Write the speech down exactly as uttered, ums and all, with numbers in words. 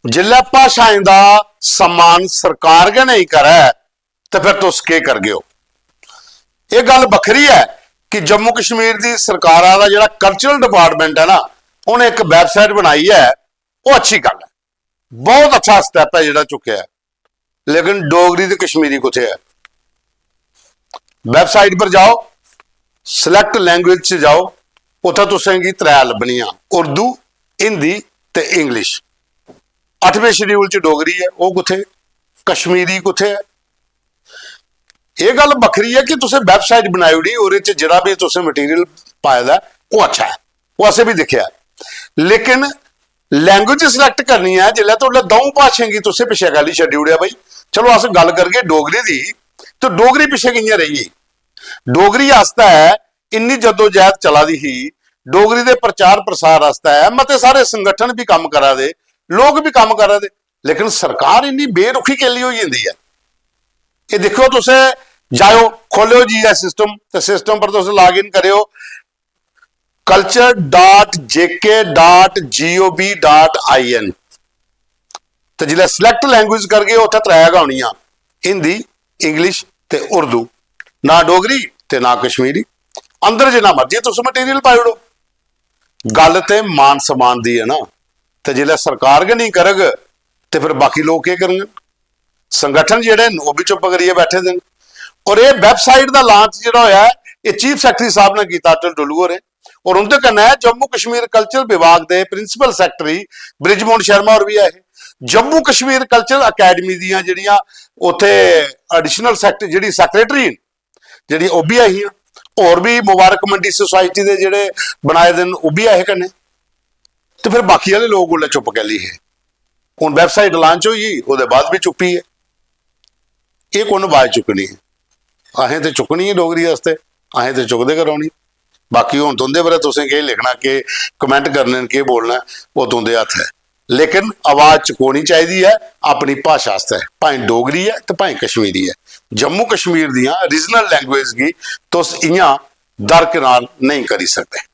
जिसलै भाशाएं दा सम्मान सरकार गै नेईं करै, ते फिर तुस केह् करगे ओ? एह् गल्ल बक्खरी ऐ कि जम्मू कश्मीर दी सरकारा दा जेह्ड़ा कल्चरल डिपार्टमेंट ऐ ना, उ'नें इक वैबसाइट बनाई ऐ, ओह् अच्छी गल्ल ऐ, बहुत अच्छा स्टैप ऐ जेह्ड़ा चुक्केआ ऐ। लेकिन डोगरी ते कश्मीरी कुत्थै ऐ? वैबसाइट पर जाओ, सिलेक्ट लैंग्वेज च जाओ, उत्थै तुसें गी त्रै लब्भनियां, उर्दू, हिंदी ते इंग्लिश। अठमें शेड्यूल च डोगरी ऐ, ओह् कुत्थै? कश्मीरी कुत्थै ऐ? एह् गल्ल बक्खरी ऐ कि तुसें वैबसाइट बनाई ओड़ी, ओह्दे च जेह्ड़ा बी तुसें मटीरियल पाए दा ऐ, ओह् अच्छा ऐ, ओह् असें बी दिक्खेआ ऐ। लेकिन लैंग्वेज सिलेक्ट करनी ऐ जिसलै, ते उसलै द'ऊं भाशें गी तुसें पिच्छें कैह्ली छड्डी ओड़ेआ भाई? चलो, अस गल्ल करगे डोगरी दी, ते डोगरी पिच्छें कि'यां रेही गेई? डोगरी आस्तै इन्नी जद्दोजहद चला दी ही, डोगरी दे प्रचार प्रसार आस्तै मते सारे संगठन बी कम्म करा दे, लोक बी कम्म करा दे, लेकिन सरकार इन्नी बेरुखी कैह्ली होई जंदी ऐ? एह् दिक्खो, तुस जाओ, खोलो जी एह् सिस्टम, ते सिस्टम पर तुस लाग इन करेओ, culture dot J K dot G O V dot I N, ते जिसलै सिलेक्ट लैंग्वेज करगे, उत्थै त्रै गै होनियां, हिंदी, इंग्लिश ते उर्दू, ना डोगरी ते ना कश्मीरी। अंदर जिन्ना मर्जी तुस मटीरियल पाई ओड़ो, गल्ल ते मान सम्मान दी ऐ ना। ते जिसलै सरकार गै नेईं करग, ते फिर बाकी लोक केह् करङन? संगठन जेह्ड़े न, ओह् बी चुप्प करियै बैठे दे न। और एह् वैबसाइट दा लांच जेह्ड़ा होया ऐ, एह् चीफ सैक्रेटरी साहब ने कीता, अटल डुल्लू होरें। और उं'दे कन्नै जम्मू कश्मीर कल्चर विभाग दे प्रिंसिपल सैक्रेटरी बृजमोहन शर्मा होर बी ऐ हे। जम्मू कश्मीर कल्चरल अकैडमी दियां जेह्ड़ियां उत्थै एडिशनल सैक्रेटरी, जेह्ड़ी सैक्रेटरी न, जेह्ड़ी ओह् बी ऐ हियां। होर बी मुबारक मंडी सोसाइटी दे जेह्ड़े बनाए दे न, ओह् बी ऐ हे कन्नै। ते फिर बाकी आह्ले लोक उसलै चुप्प कैह्ली हे? हून वैबसाइट लांच होई गेई, ओह्दे बाद बी चुप्पी ऐ। एह् कु'न अवाज चुक्कनी ऐ? असें ते चुक्कनी ऐ डोगरी आस्तै, असें ते चुकदे गै रौह्नी। बाकी हून तुं'दे पर ऐ, तुसें केह् लिखना, केह् कमेंट करने न, केह् बोलना ऐ, ओह् तुं'दे हत्थ ऐ। लेकिन अवाज चुकोनी चाहिदी ऐ अपनी भाशा आस्तै, भाएं डोगरी ऐ ते भाएं कश्मीरी ऐ। जम्मू कश्मीर दियां रीजनल लैंग्वेज गी तुस इ'यां दरकिनार नेईं करी सकदे।